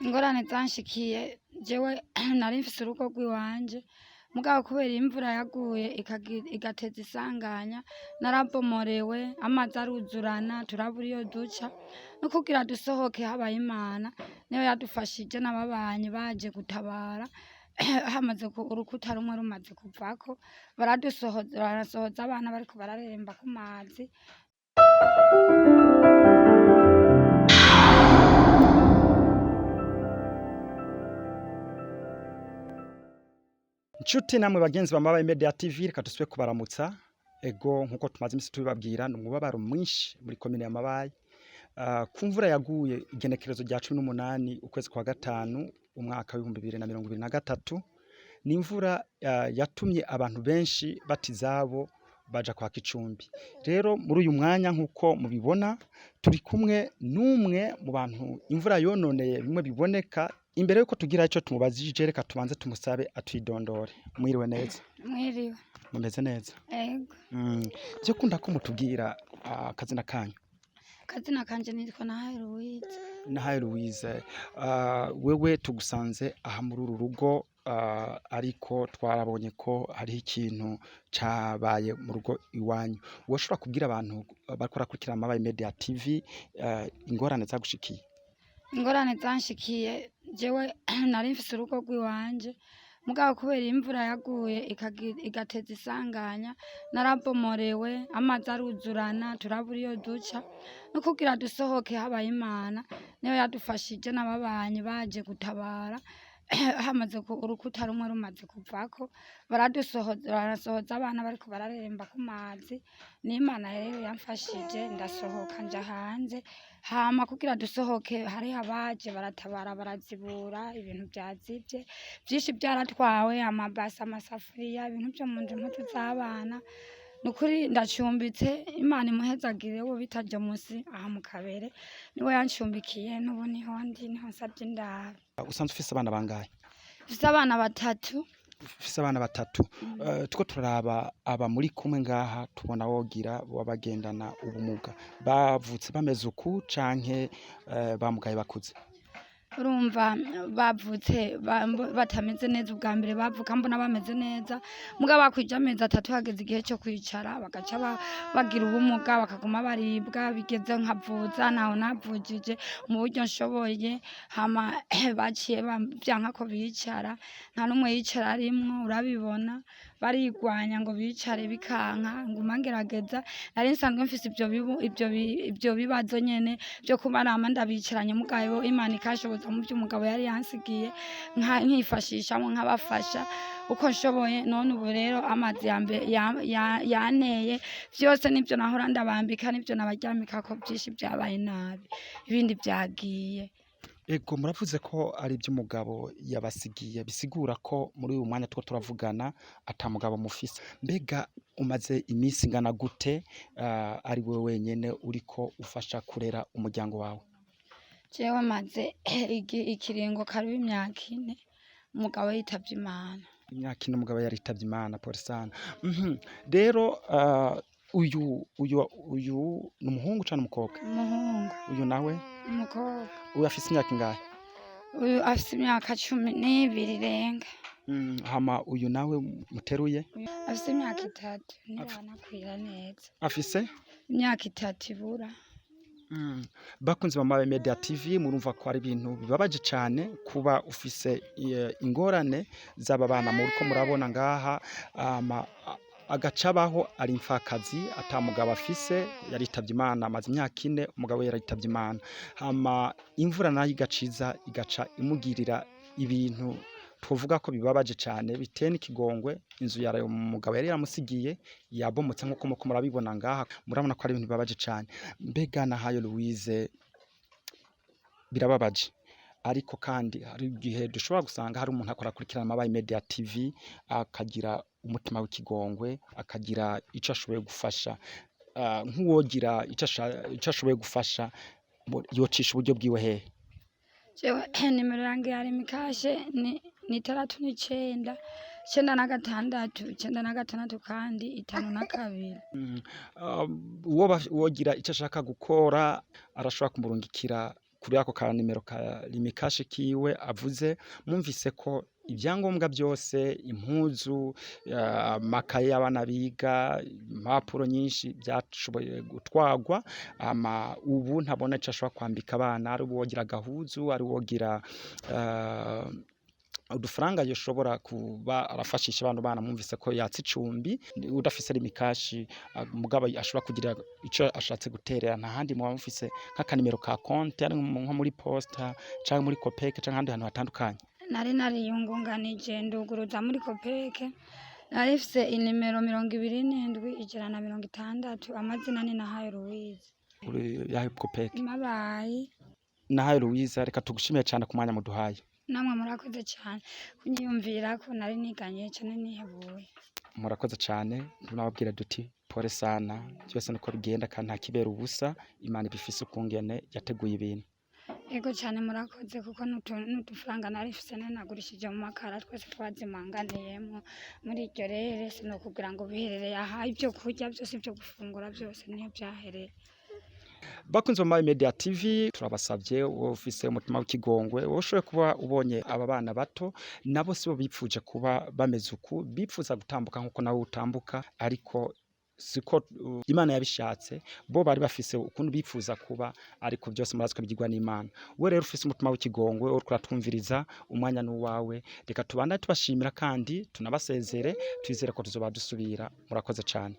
Ingorane zanshikiye jewe nari mfise urugo rw'iwanje, mugabo kubera imvura yaguye igateza isanganya, narabomorewe, amazi aruzurana, turabura iyo duca, no kugira dusohoke habaye Imana niyo yadufashije n'ababanyi baje gutabara, hamaze urukuta rumwe rumaze kuvako, baradusohoza, barasohoza abana bariko barareremba ku mazi. Nshuti namwe bagenzi ba Mabayi Media TV, reka dusubire kubaramutsa. Ego, nkuko tumaze imisi tubibabwira, ni umubabaro mwinshi muri komine ya Mabayi ku mvura yaguye igenekerezo rya 18 ukwezi kwa gatanu umwaka w'2023. Ni imvura yatumye abantu benshi bata izabo baja kwaka icumbi. Rero muri uyu mwanya, nkuko mubibona, turi kumwe n'umwe mu bantu imvura yononeye bimwe biboneka. Imbere yuko tugira ico tumubajije, reka tubanze tumusabe atwidondore. Mwiriwe neza? Mwiriwe. Mumeze neza? Ego. Vyokunda ko mutubwira akazina kanyu? Akazina kanje nitwa Nahayo Louise. Nahayo Louise, wewe tugusanze aha muri uru rugo, ariko twarabonye ko hariho ikintu cabaye mu rugo iwanyu. Woshobora kubwira abantu bariko barakurikirana Mabayi Media TV ingorane zagushikiye? Ingorane zanshikiye jewe nari mfise urugo rw'iwanje, mugabo kubera imvura yaguye igateza isanganya, narabomorewe, amazi aruzurana, turabura iyo duca, no kugira dusohoke habaye Imana niyo yadufashije n'ababanyi baje gutabara, hamaze urukuta rumwe rumaze kuvako, baradusohoza, barasohoza abana bariko barareremba ku mazi. N'Imana rero yamfashije ndasohoka nja hanze. Hama kugira dusohoke hariho abaje baratabara, barazibura ibintu vyazivye vyinshi, vyaratwawe: amabase, amasafuriya, ibintu vyo mu nzu, impuzu z'abana. Nukuri ndacumbitse, Imana imuhezagire uwo bita Jamusi aha mu Kabere, niwe yancumbikiye, n'ubu niho ndi, niho nsavye indaro. Usanzwe ufise abana bangahe? Mfise abana batatu. Ufise abana batatu. Tuko turaraba aba muri kumwe ngaha, tubona wogira boba bagendana ubumuga. Bavutse bameze uku canke bamugaye bakuze? Urumva bavutse batameze neza. Ubwa mbere bavuka mbona bameze neza, mugabo bakwije amezi 3, hageze igihe cyo kwicara, bagaca bagira ubumuga, bakaguma baribwa. Bigeze nkavuza, ntaho navujije mu buryo nshoboye. Hama baciye vyanka ko bicara, nta n'umwe yicara arimwo. Urabibona barigwanya ngo bicare, bikanka. Nguma ngerageza. Nari nsanzwe mfise ivyo bibazo nyene vyo kuba nama ndabicaranye, mugabo Imana ikanshoboza mu vy'umugabo yari yansigiye, nkifashishamwo nkabafasha uko nshoboye. None ubu rero amazi yanteye vyose, nivyo nahora ndabambika, nivyo nabaryamikako, vyinshi vyabaye nabi, ibindi vyagiye. Ego, muravuze ko ari ivy'umugabo yabasigiye, bisigura ko muri uyu mwanya tuko turavugana ata mugabo mufise. Mbega umaze iminsi ingana gute ari wewe wenyene uriko ufasha kurera umuryango wawe? Jewe maze ikiringo karibu imyaka 4 umugabo yitavye Imana. Imyaka 4 umugabo yaritavye Imana, pole sana. Rero uyu ni umuhungu canke umukobwa? Umuhungu. Uyu nawe? Umukobwa. Uyu afise imyaka ingahe? Uyu afise imyaka 12 irenga. Hama uyu nawe muteruye? Uyu afise imyaka 3, ntibanakwira neza. Afise? Imyaka 3 ibura. Bakunzi ba Mabayi Media TV, murumva ko ari ibintu bibabaje cane kuba ufise ingorane z'aba bana muriko murabona ngaha, agacabaho ari imfakazi, ata mugabo afise, yaritavye Imana, amaze imyaka 4 umugabo we yaritavye Imana. Hama imvura nayo igaciza igaca imugirira ibintu twovuga ko bibabaje cane, biteye n'ikigongwe. Inzu yaraye umugabo yari yaramusigiye yabomotse, nkuko muriko murabibona ngaha, murabona ko ari ibintu bibabaje cane. Mbega Nahayo Louise, birababaje, ariko kandi hari igihe dushobora gusanga hari umuntu akora akurikirana Mabayi Media TV akagira umutima w'ikigongwe, akagira ico ashoboye gufasha. Nk'uwogira ico ashoboye gufasha, yocisha uburyo bwiwe hehe? Jewe nimero yange ya Lumicash ni 69, 96, 96 kandi 52. Uwogira ico ashaka gukora arashobora kumurungikira. Kuri ako ka nimero ka Lumicash kiwe avuze, mwumvise ko ibyangombwa byose, impuzu, amakaye y'abana biga, impapuro nyinshi byashoboye gutwagwa. Ama ubu ntabona ico ashobora kwambika abana, ari uwogira agahuzu, ari uwogira udufaranga yoshobora kuba arafashisha abana bana. Mwumvise ko yatse icumbi udafise Lumicash, mugabo ashobora kugira ico ashatse guterera. Nta handi muba mufise nk'akanimero ka konte, ari nko muri posta canke muri COOPEC canke ahandi hantu hatandukanye? Nari nariyungunganije, nduguruza muri COOPEC. Nari mfise inimero 27160, amazina ni Nahayo Louise. Uri yahe COOPEC? Mabayi. Nahayo Louise, reka tugushimiye cane ku mwanya muduhaye. Namwe murakoze cane kunyiyumvirako, nari niganye cane, nihebuye. Murakoze cane. Tunababwira duti pole sana, byose niko bigenda kandi nta kibera ubusa. Imana ibifise ukungene yateguye ibintu. Ego cane, murakoze, kuko n'udufaranga nari mfise nari nagurishije mu makara, twese twazimanganiyemwo muri iryo rere. Sinokubwira ngo biherereye aha, ivyo kurya vyose, ivyo gufungura vyose niyo vyahereye. Bakunzi ba Mayi Media TV, turabasabye, wowe ufise umutima w'ikigongwe, wowe ushoboye kuba ubonye aba bana bato, nabo sibo bipfuje kuba bameze uku, bipfuza gutambuka nkuko nawe utambuka, ariko siko Imana yabishatse. Bo bari bafise ukuntu bipfuza kuba, ariko byose murazi ko bigirwa n'Imana. We rero ufise umutima w'ikigongwe, uriko uratwumviriza, umwanya n'uwawe. Reka tubandane tubashimira kandi tunabasezere, twizere ko tuzoba dusubira. Murakoze cane.